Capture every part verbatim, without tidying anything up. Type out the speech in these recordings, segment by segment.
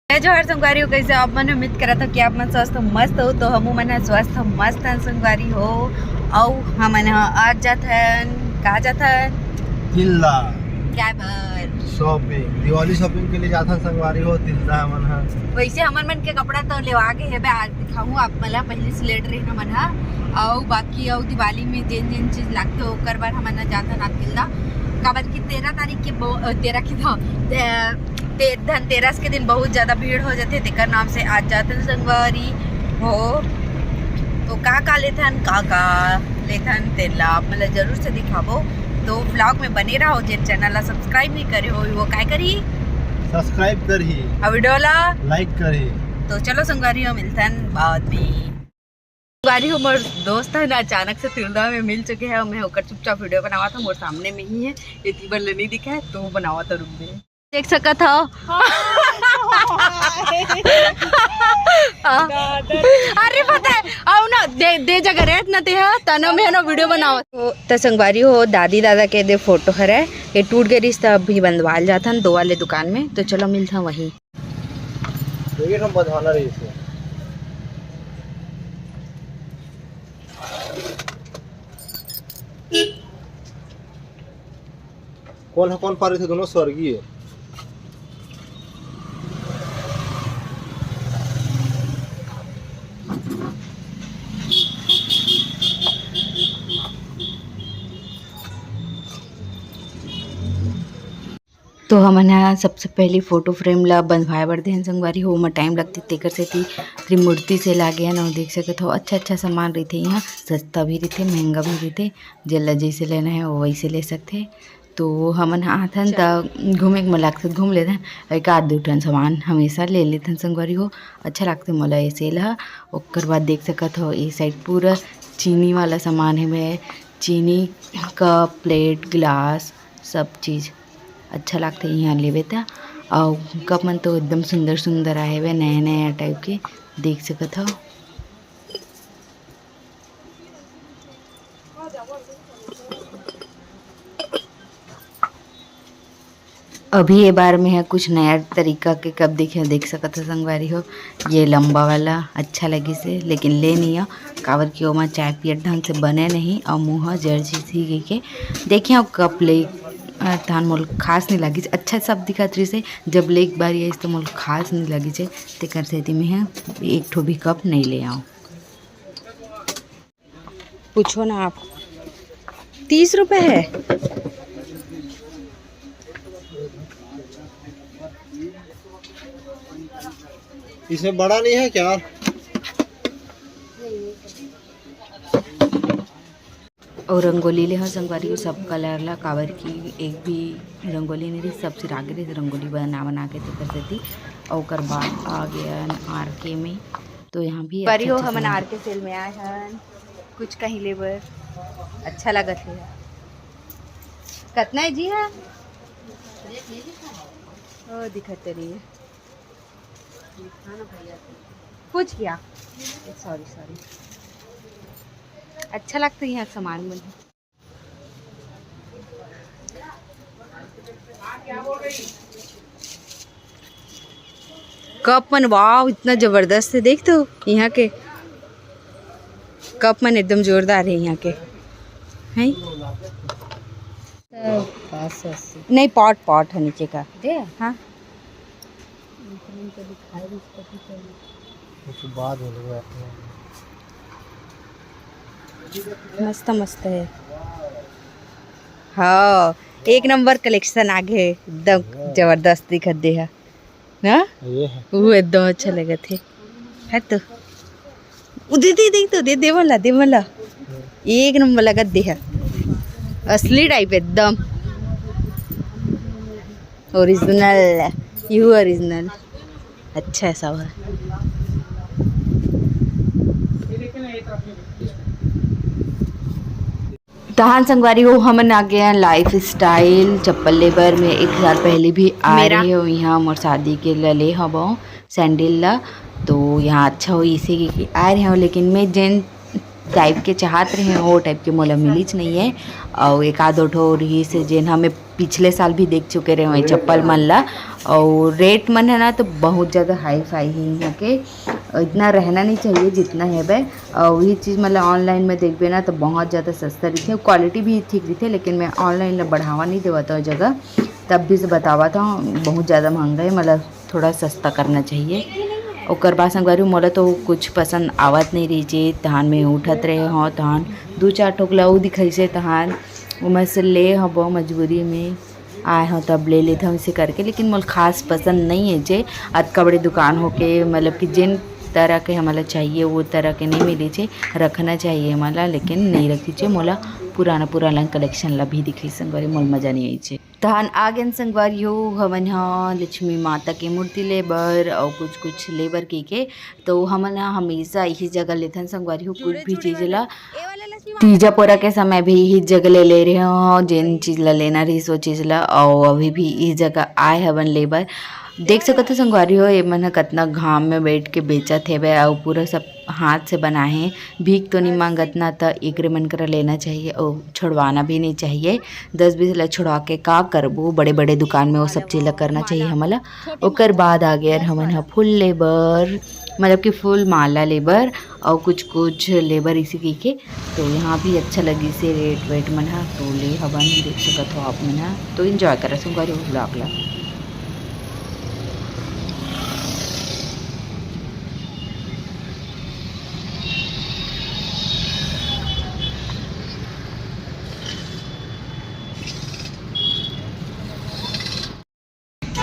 जय जोहार संगवारी हो, कैसे आप मन? उम्मीद करत हो कि आप मन स्वस्थ मस्त हो। तो हमू मन ह स्वस्थ मस्त हन संगवारी हो। अउ हमन ह आज जाथन, का जाथन? तिल्दा। क्या बर? शॉपिंग, दिवाली शॉपिंग के लिए जाथन संगवारी हो, तिल्दा हमन ह। वैसे हमन मन के कपड़ा तो लेवा गे हेबे, आज दिखाहूँ आप मन ला, पहले से लेट रही हमन ह। अउ बाकी अउ दिवाली में जेन जेन चीज लागथे ओकर बर हमन ह जाथन आज तिल्दा, काबर कि तेरह तारीख के बहु-, अ, तेरह के तो, अ, ते-, धनतेरस के दिन बहुत ज्यादा भीड़ हो जाथे, तेकर नाम से आज जाथन संगवारी हो। तो का का लेथन, का का लेथन, तेन ला आप मन ला जरूर से दिखाबो। तो व्लॉग में बने रहो। जेन चैनल ला सब्सक्राइब नहीं करे हो, वो काय करी? सब्सक्राइब करही। और वीडियो ला लाइक करही। तो चलो संगवारी हो, मिलथन बाद में। संगवारी हो, मोर दोस्त है ना, अचानक से तिल्दा में मिल चुके हैं। मैं ओकर चुपचाप वीडियो बनावा था, मोर सामने में ही है, ये तीबर ले नहीं दिखा है तो बनावा था, रुक दे। देख सकत हो। अरे पता है, अउ ना दे, दे जगह रहत ना ते हा, तनो में ना वीडियो बनावत। त संगवारी हो, दादी दादा के दे फोटो हरे, ये टूट गए रिहिस त अभी बंधवाल जाथन दो वाले दुकान में। तो चलो मिलथन वहीं। देखिए हम बंधवाना रही इसे। कौन है, कौन पारे थे दोनों स्वर्गीय। तो हमन ह सबसे पहली फोटो फ्रेम ला बंधवाए बर देहन संगवारी हो, ओमा टाइम लगथे, तेकर सेती त्रिमूर्ति से लागे हन। अउ देख सकत हो, अच्छा अच्छा सामान रहिथे इहाँ, सस्ता भी रहिथे, महंगा भी रहिथे, जेला जैसे लेना है वो वैसे ले सकथे। तो हमन ह आथन त घूमे के मन लागथे, घूम लेथन, एक आध दू ठन सामान हमेशा ले लेथन संगवारी हो, अच्छा लागथे मोला ये सेल ह। ओकर बाद देख सकत हो, ये साइड पूरा चीनी वाला सामान हे, चीनी कप, प्लेट, गिलास, सब चीज अच्छा लागथे इहाँ लेबे त। अउ कप मन तो एकदम सुंदर सुंदर आए हवे, नया नया टाइप के, देख सकत हव। अभी ये बार में है कुछ नया तरीका के कप देखे, देख सकत हो संगवारी हो, ये लंबा वाला अच्छा लगिस हे, लेकिन ले नहीं हो, काबर कि ओमा चाय पियत ढंग से बने नहीं अउ मुँह जर जइस ही कहिके। देखिए, अउ कप ले, अ, तहन मोल खास नहीं लगिस, अच्छा सब दिखत रहिस हे, जब ले एक बार आइस तो मोल खास नहीं लगिस हे, तेकर सेती में है एक ठो भी कप नहीं ले आऊँ। पूछो ना आप, तीस रुपए है। इसमें बड़ा नहीं है क्या? और रंगोली ले हव संगवारी हो सब कलर ला, काबर कि एक भी रंगोली नहीं रही, सब सिरा गे रही, रंगोली बना बना के तेकर सेती। और ओकर बाद आ गया आर के में, तो यहाँ भी संगवारी हो, हमन आर के सेल में आए हन। कुछ कहीं ले बर अच्छा लगत हे। कतना है जी? हाँ, ओ दिखत रही है। कुछ क्या? सॉरी सॉरी, अच्छा लगता है यहाँ सामान मन। कप मन, वाव, इतना जबरदस्त है। देख तो यहाँ के कप मन एकदम जोरदार है यहाँ के, हैं? पाँच सौ अस्सी। नहीं, पॉट, पॉट है नीचे का। दे? हाँ। कुछ बाद में लेंगे। मस्त मस्त है। हाँ, एक नंबर कलेक्शन आ गे, एकदम जबरदस्त दिखत दे है ना? ये है। वो एकदम अच्छा लगत है, है तो। वो दे, दे, दे तो, दे, दे वाला, दे वाला। एक नंबर लगत दे है, असली टाइप एकदम। Original, you original. अच्छा है सब है। तहान संगवारी हो, हमन आ गए हैं लाइफ स्टाइल चप्पल लेबर में। एक साल पहले भी आ मेरा रहे हो यहाँ, मोर शादी के लिए ले हबो सैंडल ला, तो यहाँ अच्छा हो इसे कि आए रहे हो, लेकिन मैं जेन टाइप के चाहत रहे, वो टाइप के मोला मिलिच नइ हे। अउ एक आध ठो रहिस, जेन ह मैं पिछले साल भी देख चुके रहे हवे चप्पल मन ला। अउ रेट मन है ना, तो बहुत ज़्यादा हाई फाई है यहाँ के। इतना रहना नहीं चाहिए जितना है बे। अउ ये चीज़ मतलब ऑनलाइन में देखबे ना, तो बहुत ज़्यादा सस्ता रहिथे, क्वालिटी भी ठीक रहिथे। लेकिन मैं ऑनलाइन ला बढ़ावा नहीं देवत हूँ जगह, तब भी से बतावत हूँ, बहुत ज़्यादा महंगा है, मतलब थोड़ा सस्ता करना चाहिए। ओकर बाद संगवारी हो, मोला तो कुछ पसंद आवत नहीं रहिस हे, तहान में उठत रहे हो, तहान दू चार ठोक ला ऊ दिखाइस हे, तहान ओमा से ले हबो, मजबूरी में आए हो तब ले लेत हूँ इसे करके। लेकिन मोला खास पसंद नहीं है जे अतका बड़े दुकान होके, मतलब कि जेन तरह के हमला चाहिए वो तरह के नहीं मिलिस हे, रखना चाहिए हमला, लेकिन नहीं रखिस हे। मोला पुराना पुराना कलेक्शन ला भी दिखाइस संगवारी, मोला मजा नहीं आइस हे। तहन आ गेन संगवारी हो, हमन ह लक्ष्मी माता के मूर्ति ले बर अउ कुछ कुछ ले बर कहिके। तो हमन ह हमेशा यही जगह लेथन संगवारी हो, कुछ भी चीज ला। तीजा पोरा के समय भी यही जगह ले ले रहे हो, जेन चीज ला लेना रहिस वो चीज ला, अउ अभी भी इस जगह आए हवन ले बर। देख सकत हो संगवारी हो, ये मन ह कतना घाम में बैठ के बेचत हेवे, अउ पूरा सब हाथ से बनाए हे। भीख तो नहीं मांगत ना, त एकरे मन करा लेना चाहिए अउ छुड़वाना भी नहीं चाहिए। दस बीस ला छुड़वा के का करबो, बड़े बड़े दुकान में वो सब चीज ला करना चाहिए हमन ला। ओकर बाद आ गेन हमन ह फूल ले बर, मतलब कि फूल माला ले बर अउ कुछ कुछ ले बर इसे कहिके। तो यहाँ भी अच्छा लगिस हे रेट वेट मन ह, तो ले हवन, देख सकत हो आप मन ह। तो एंजॉय करा संगवारी हो व्लॉग ला।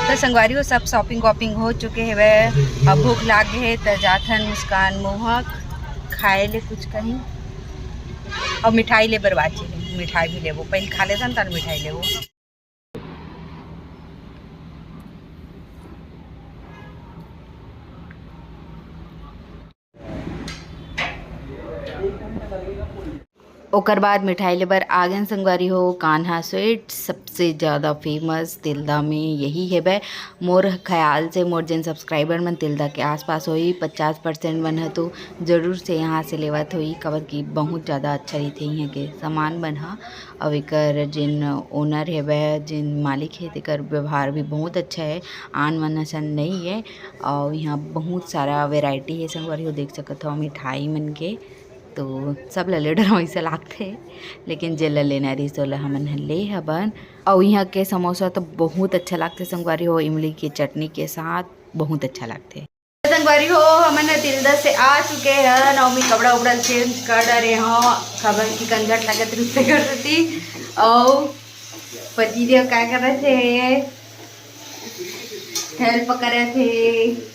तो संगवारी हो, सब शॉपिंग वॉपिंग हो चुके हेवय। अब भूख लाग गे हे, त जाथन मुस्कान मोहक खाए ले कुछ कहीं, अउ मिठाई ले बर बाचे हे, मिठाई भी लेबो। पहले खा लेथन, तब मिठाई लेबो। ओकर बाद मिठाई ले बर आ गेन संगवारी हो, कान्हा स्वीट। सबसे ज़्यादा फेमस तिल्दा में यही हेवय। मोर ख्याल से मोर जेन सब्सक्राइबर मन तिल्दा के आसपास होही, पचास परसेंट मन ह तो जरूर से यहाँ से लेवत होही, काबर कि बहुत ज़्यादा अच्छा रहिथे यहाँ के सामान मन ह। अउ एकर जेन ओनर हेवय, जेन मालिक हे, तेकर व्यवहार भी बहुत अच्छा हे, आन मन असन नइ हे। अउ यहाँ बहुत सारा वेराइटी हे संगवारी हो, देख सकत हो मिठाई मन के। तो सब ला ले डरम वैसे लागथे, लेकिन जेला लेना रहिस ओला हमन ह ले हबन। अउ इहाँ के समोसा तो बहुत अच्छा लागथे संगवारी हो, इमली के चटनी के साथ बहुत अच्छा लागथे। संगवारी हो, हमन ह तिल्दा से आ चुके हन अउ मैं कपड़ा उपड़ा चेंज कर डरे हव, काबर कि कंझट लागत रहिथे घर कोती। अउ पति देव का करत हे, हेल्प करत हे।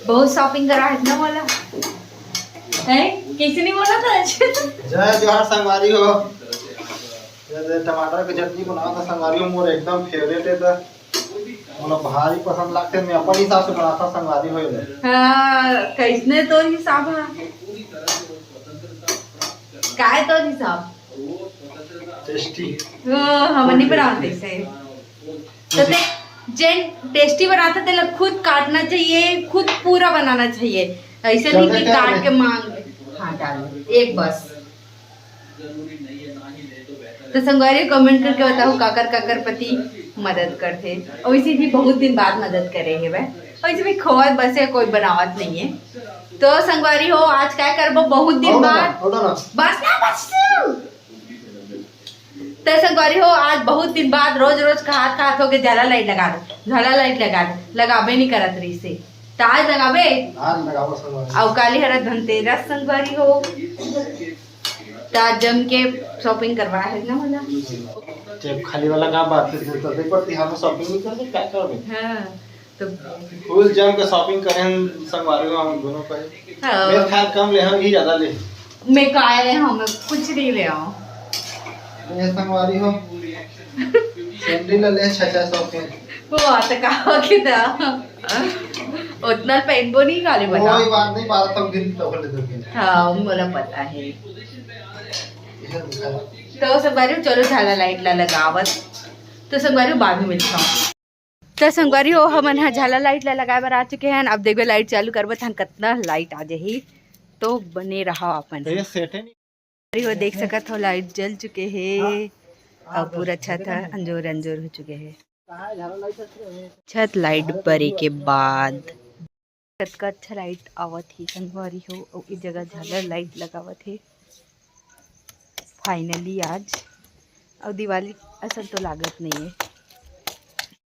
बहुत शॉपिंग करा है ना बोला है, कैसे नहीं बोला था आज? जय जोहार संगवारी हो। ये दे टमाटर के चटनी बनावत हंव संगवारी हो, मोर एकदम फेवरेट हे, त मोला भारी पसंद लागथे। मैं अपन हिसाब से बनावत हंव संगवारी हो ले। हाँ, कैसने तोर हिसाब हे? काय तोर हिसाब? टेस्टी। वो हमन नहीं बनावत ऐसे। तो ते जेन टेस्टी बनाथे, तेला खुद काटना चाहिए, खुद पूरा बनाना चाहिए। ऐसे नहीं कि काट के मांग। हाँ, डाल एक बस। तो संगवारी, कमेंट करके बताओ, काकर काकर पति मदद करथे, और इसे भी बहुत दिन बाद मदद करे हे वह, और इसे भी खोवत बस है, कोई बनावत नहीं है। तो संगवारी हो, आज क्या करबो, बहुत दिन बाद। बस ना, बस। त संगवारी हो, आज बहुत दिन बाद रोज रोज कहात कहात होगे, झाला लाइट लगा दे, झाला लाइट लगा दे, लगाबे नहीं करत रहिसे। त आज लगाबे? आज लगाबो संगवारी। अउ काली हरा धनतेरस संगवारी हो, त आज जम के शॉपिंग करवा है ना मोला। जेब खाली वाला का बात है, तो देख पर तिहार में शॉपिंग नहीं करबे, क्या करबे? हाँ। तो फुल जम के शॉपिंग करे हन संगवारी हो हम दोनों कहे। हाँ। मैं खैर कम ले हन, ही ज्यादा ले। मैं का ले हूँ, मैं कुछ नहीं ले आऊँ। ये संगवारी हो, सैंडल ले छह छह सौ के। वो तो का हो के था। उतना पहनबो नहीं काले बता। कोई बात नहीं, बात तो गिर तो कर लेते हैं। हाँ, मोला पता है। ये दिखा। तो संगवारी हो, चलो झाला लाइट ला लगावत। तो संगवारी हो, बाद में मिलता हूँ। त संगवारी हो, हमन ह झालर लाइट ला लगाए बर आ चुके हन। अब देखबे लाइट चालू करबो तहन कतना लाइट आ जाही, तो बने रहा अपन। तो ये सेट है नहीं। संगवारी हो, देख सकत हो लाइट जल चुके हे। हाँ। अउ पूरा छत ह अंजोर अंजोर हो चुके हे। छत लाइट बरे के बाद कतका अच्छा लाइट आवत हे संगवारी हो, अउ ए जगह झालर लाइट लगावत हे फाइनली आज। अउ दिवाली असन तो लागत नहीं है।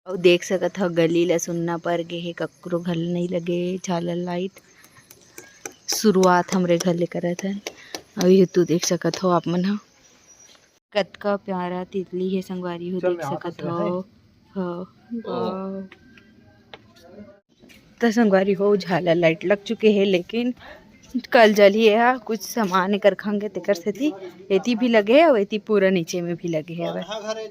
अउ देख सकत हो गली ला सुन्ना पर गे हे, ककरो घर नहीं लगे झालर लाइट। शुरुआत हमरे घर ले करत हन। अउ ये तो देख सकत हो आप मन ह कतका प्यारा तितली हे संगवारी हो, देख सकत हो। हाँ, वाह। त संगवारी हो झालर लाइट लग चुके हे, लेकिन कल जलही एहा, कुछ सामान एकर खंगे तेकर सेती एती भी लगे हे अउ एती पूरा नीचे में भी लगे हे हवय।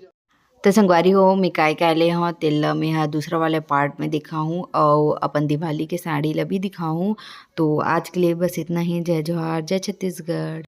त संगवारी हो, मैं काय काय ले हव तेल ल मैं ह दूसरा वाले पार्ट में दिखाहूँ अउ अपन दिवाली के साड़ी ल भी दिखाहूँ। तो आज के लिए बस इतना ही। जय जोहार, जय छत्तीसगढ़।